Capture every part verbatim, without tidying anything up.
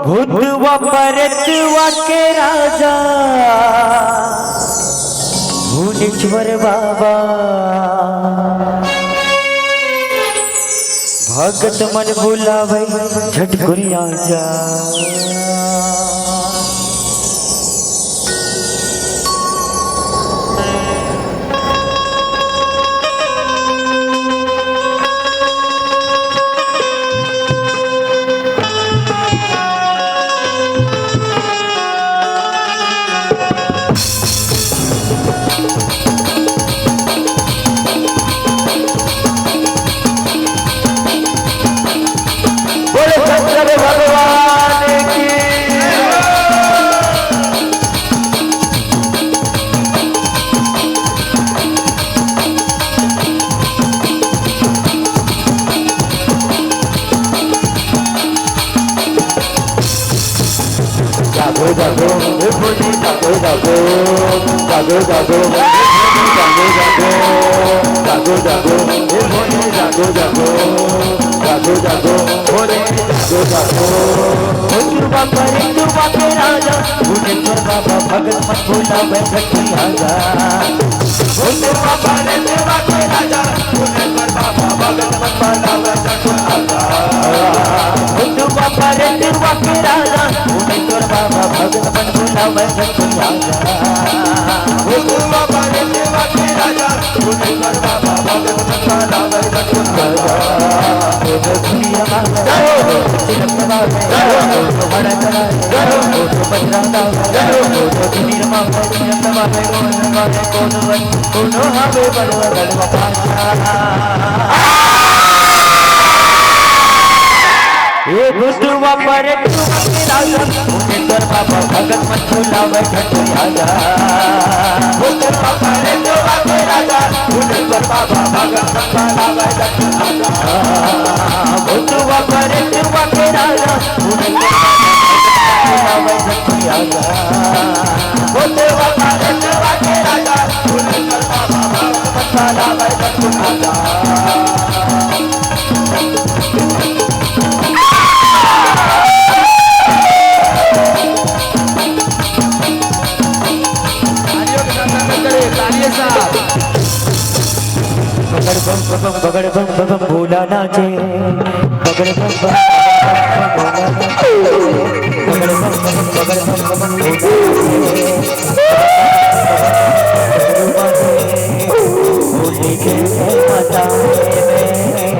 भूतवा परतवा के राजा भुवनेश्वर बाबा, भगत मन बुलावे झटकुन आजा। बोलो शंकर भगवान की। जागो जागो, ए भोले जागो जागो, जागो जागो, ए भोले जागो जागो, जागो जागो, ए भोले जागो जागो, जागो जागो, भोले जागो जागो। ओ दुर्गा परे दुर्गा के राजा, भुवनेश्वर बाबा भगत मन बुलावे झटकुन आजा। ओ दुर्गा परे दुर्गा के राजा, भुवनेश्वर बाबा भगत मन बुलावे झटकुन आजा। ओ दुर्गा परे दुर्गा के राजा, भुवनेश्वर बाबा भगत मन बुलावे झटकुन आजा। ओ दुर्गा परे दुर्गा के राजा, भुवनेश्वर बाबा भगत मन बुलावे झटकुन आजा। ओ दुर्गा परे दुर्गा के राजा, भुवनेश्वर बाबा भगत मन बुलावे झटकुन आजा। ए भूतवा परे दुर्गा के राजा, भुवनेश्वर बाबा भगत मन बुलावे झटकुन आजा। भूतवा परे दुर्गा के राजा, भुवनेश्वर बाबा भगत मन बुलावे झटकुन आजा। भूतवा परे दुर्गा के राजा, भुवनेश्वर बाबा भगत मन बुलावे झटकुन आजा। भूतवा परे दुर्गा के राजा, भुवनेश्वर बाबा भगत मन बुलावे झटकुन आजा। तालियों के साथ स्वागत करें, तालियों के साथ। बगड़ बम बम, बगड़ बम बम, भोला नाचे। बगड़ बम बम, बगड़ बम बम, भोला नाचे। बगड़ बम बम, बगड़ बम बम, भोला नाचे। होली खेले मचाने में,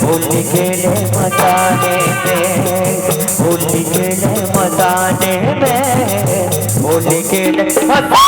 होली खेले मचाने में, होली खेले मचाने में, होली खेले मचाने।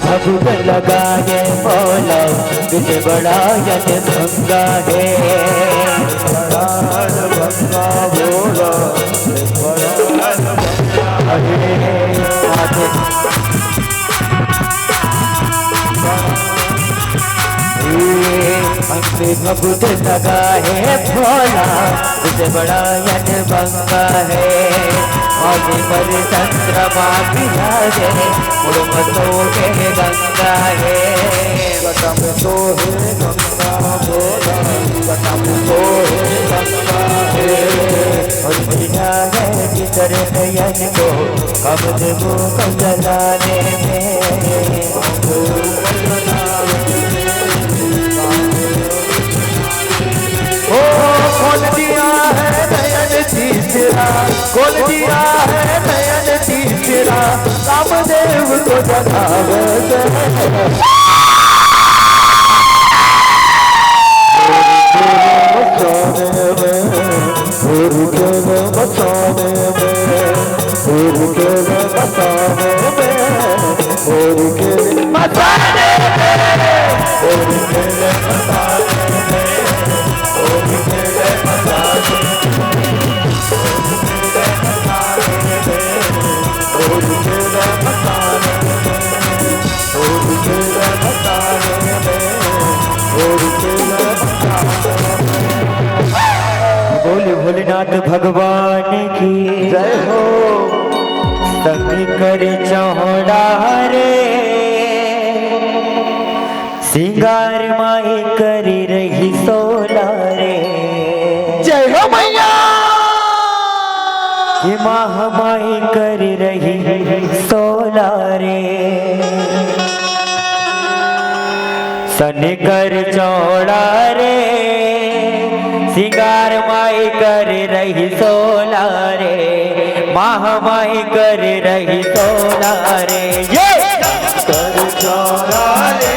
भगत लगाए बोलो, तुझे बड़ा यन भंगा है। बड़ा यन भंगा बोलो, बड़ा यन भंगा है। आगे। ए, हमसे भगत लगाए भोला, तुझे बड़ा यन भंगा है। आज पर चंद्रमा पिला दे, उड़ मतो के गंगा है। कसम तो है गंगा बोला, कसम तो है गंगा है। और बिना है कि तेरे नयन को कब देबो कब जलाने में। ओ, खोल दिया है नयन तीसरा, खोल दिया है नयन तीसरा, कामदेव को जगावे। मचाने में, होली खेले मचाने में, होली खेले मचाने में, होली खेले मचाने में, होली खेले मचाने में, होली खेले मचाने में। बोले भोलेनाथ भगवान की। जय हो। शंकर चौड़ा रे, सिंगार माई करी रही सोला रे। जय हो मैया। कि महामाई करी रही सोला रे। शंकर चौड़ा रे, सिंगार माई कर रही सोला रे, महामाई कर रही सोला रे। ये शंकर चौड़ा रे,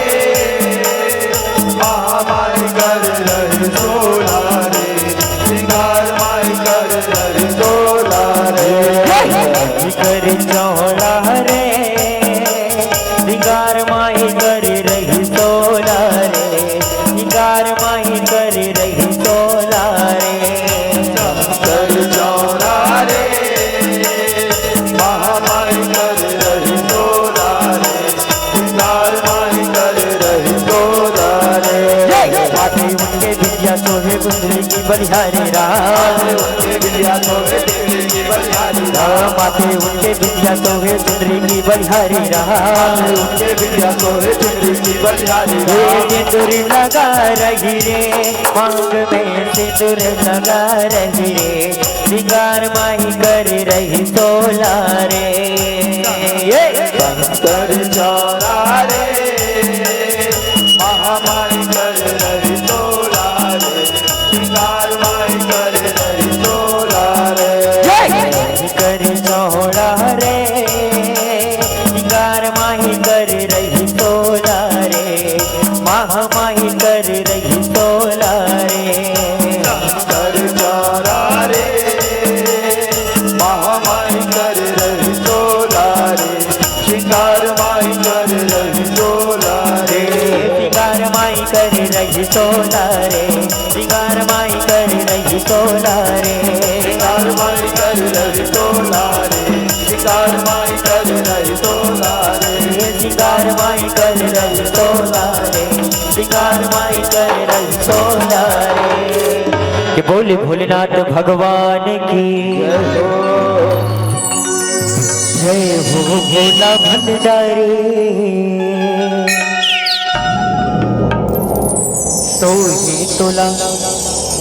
महामाई कर रही सोला रे, सिंगार माई कर रही सोला रे। ये शंकर चौड़ा रे, सिंगार माई कर रही सोला रे, सिंगार माई कर रही सोला रे। शंकर चौड़ा रे, महामाई कर रही सोला रे, सिंगार माई कर रही सोला रे। माथे उनके बिंदिया सोहे बिंदरी की बलिहारी राम। माथे उनके बिंदिया सोहे बिंदरी की बलिहारी राम। माथे उनके बिंदिया सोहे बिंदरी की बलिहारी राम। माथे उनके बिंदिया सोहे बिंदरी की बलिहारी राम। ये सिंदूर लगा रही रे, मांग में सिंदूर लगा रही रे, सिंगार माई कर रही सोला रे। ये शंकर चौड़ा रे, महामाई कर रही सोला रे, सिंगार माई कर रही सोला रे। ये शंकर चौड़ा रे, सिंगार माई कर रही सोला रे, महामाई कर रही सोला रे। शंकर चौड़ा रे, महामाई कर रही सोला रे, सिंगार माई कर रही सोला रे। सिंगार माई कर रही सोला रे, सिंगार माई कर रही सोला रे। सिंगार माई कर रही सोला रे, सिंगार माई कर रही सोला रे। सिंगार माई कर रही सोला रे, सिंगार माई कर रही सोला रे। कि बोले भोलेनाथ भगवान की। जय हो भोला भंडारी। सोहे तोला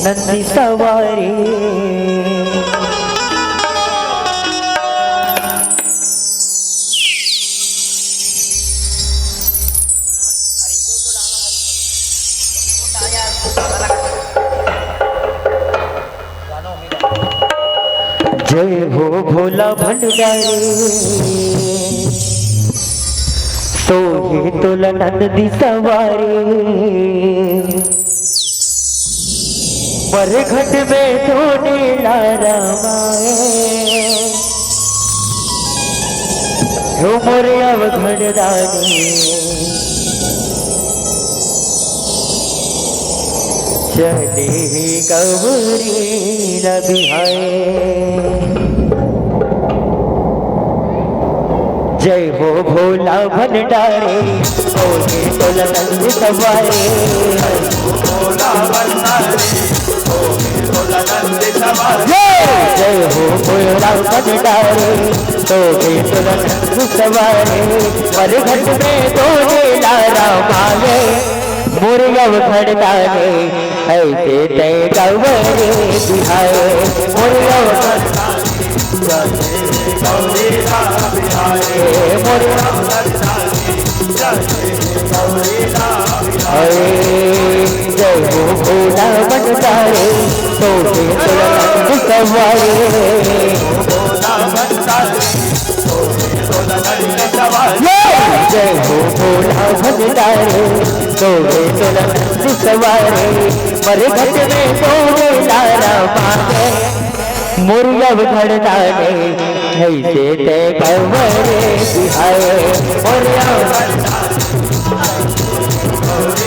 नंदी सवारी। जय हो भोला भंडारी, सोहे तोला नंदी सवारी। मरघट में धोने ला रामाए, हो मोरे अवघड़ दानी। चले ही गौरी न बिहाए। जय हो भोला भंडारी, सोहे तोला नंदी सवारी। भोला भंडारी, सोहे तोला नंदी सवारी। जय हो भोला भंडारी, सोहे तोला नंदी सवारी। मरघट में धोने ला रामाए, मोरे अवघड़ दानी, ऐसे तैं गौरी बिहाए। मोरे अवघड़ दानी, जय हो भोला भंडारी, सोहे तोला नंदी सवारी। जय हो भोला भंडारी, सोहे तोला नंदी सवारी। मरघट में धोने ला रामाए, मोरे अवघड़ दानी, ऐसे तैं गौरी बिहाए। मोरे अवघड़ दानी, मोरे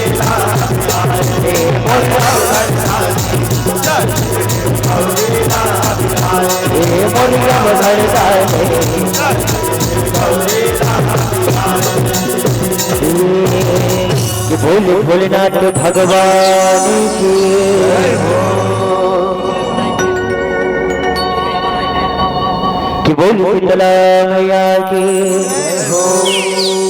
अवघड़ दानी, मोरे अवघड़ दानी। बोले भोलेनाथ भगवान की। कि बोल शीतला मैया की।